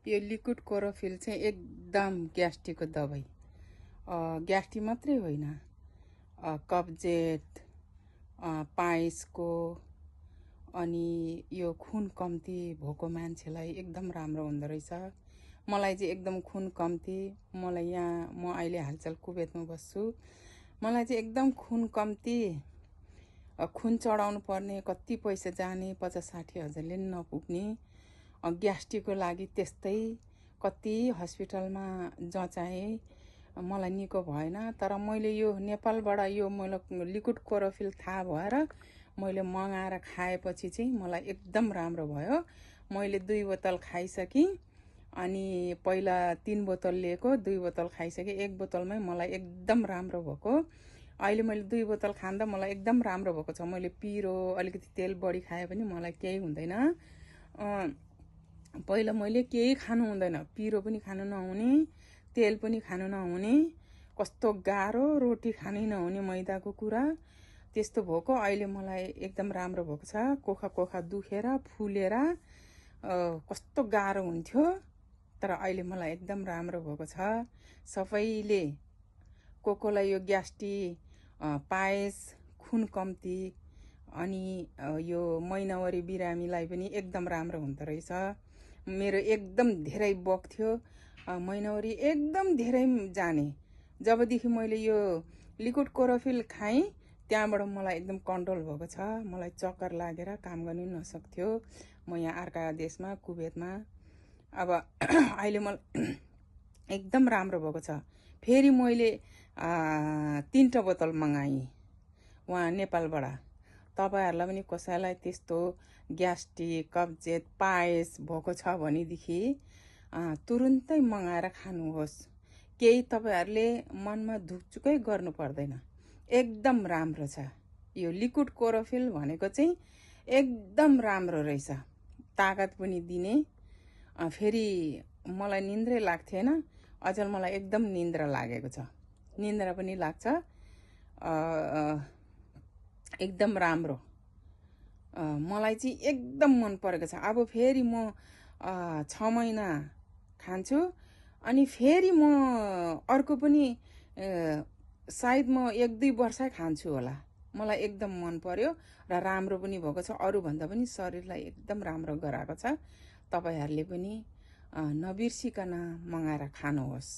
यो लिक्विड कोरोफिल चाहिँ एकदम ग्यास्ट्रिकको दबाई। ग्यास्ट्रिक मात्रै होइन, कब्जियत, पाइल्सको, अनि यो खुन कम्ती भएको मान्छेलाई एकदम राम्रो हुँदो रहेछ। मलाई चाहिँ एकदम खुन कम्ती, मलाई यहाँ म अहिले हालचाल कुवेतमा बस्छु, मलाई चाहिँ एकदम खुन कम्ती, खुन चढाउनु पर्ने कति पैसा जाने 50-60 हजारले नपुग्ने, ग्यास्ट्रिकको लागि त्यस्तै कति हस्पिटलमा जचाएँ, मलाई निको भएन। तर मैले यो नेपालबाट यो मैले लिक्विड कोरोफिल थाहा भएर मैले मगाएर खाएपछि चाहिँ मलाई एकदम राम्रो भयो। मैले 2 बोतल खाइसकेँ, अनि पहिला 3 बोतल लिएको, 2 बोतल खाइसकेँ। 1 बोतलमै मलाई एकदम राम्रो भएको। अहिले मैले 2 बोतल खाँदा मलाई एकदम राम्रो भएको छ। मैले पिरो अलिकति तेल बढी खाए पनि मलाई केही हुँदैन। पहिला मैले केही खानु हुँदैन, पिरो पनि खानु नहुने, तेल पनि खानु नहुने, कस्तो गाह्रो, रोटी खानै नहुने, मैदाको कुरा त्यस्तो भएको। अहिले मलाई एकदम राम्रो भएको छ। कोखा दुखेर फुलेर कस्तो गाह्रो हुन्थ्यो, तर अहिले मलाई एकदम राम्रो भएको छ। सबैले कोलाई यो ग्यास्ट्रिक, पाइल्स, खुन कम्ती, अनि यो महिनावारी बिरामीलाई पनि एकदम राम्रो हुँदो रहेछ। मेरो एकदम धेरै बग्थ्यो, महिनावारी एकदम धेरै जाने। जबदेखि मैले यो लिक्विड कोरोफिल खाएँ त्यहाँबाट मलाई एकदम कन्ट्रोल भएको छ। मलाई चक्कर लागेर काम गर्नु नसक्थ्यो। म यहाँ अर्का देशमा कुवेतमा, अब अहिले मलाई एकदम राम्रो भएको छ। फेरि मैले 3टा बोतल मगाएँ वहाँ नेपालबाट। तपाईहरुलाई पनि कसैलाई त्यस्तो ग्यास्ट्रिक, कब्जियत, पाइल्स भएको छ भनेदेखि तुरुन्तै मगाएर खानुहोस्। केही तपाईहरुले मनमा धुकचुकै गर्नु पर्दैन, एकदम राम्रो छ। यो लिक्विड कोरोफिल भनेको चाहिँ एकदम राम्रो रहेछ, ताकत पनि दिने। फेरि मलाई निन्द्रै लाग्थेन, अझ मलाई एकदम निन्द्रा लागेको छ, निन्द्रा पनि लाग्छ। एकदम राम्रो, मलाई चाहिँ एकदम मन परेको छ। अब फेरि म 6 महिना खान्छु, अनि फेरि म अर्को पनि सायद म 1-2 वर्ष खान्छु होला। मलाई एकदम मन पर्यो र राम्रो पनि भएको छ। अरू भन्दा पनि शरीरलाई एकदम राम्रो गराएको छ। तपाईहरुले पनि नबिर्सिकन मगाएर खानुहोस्।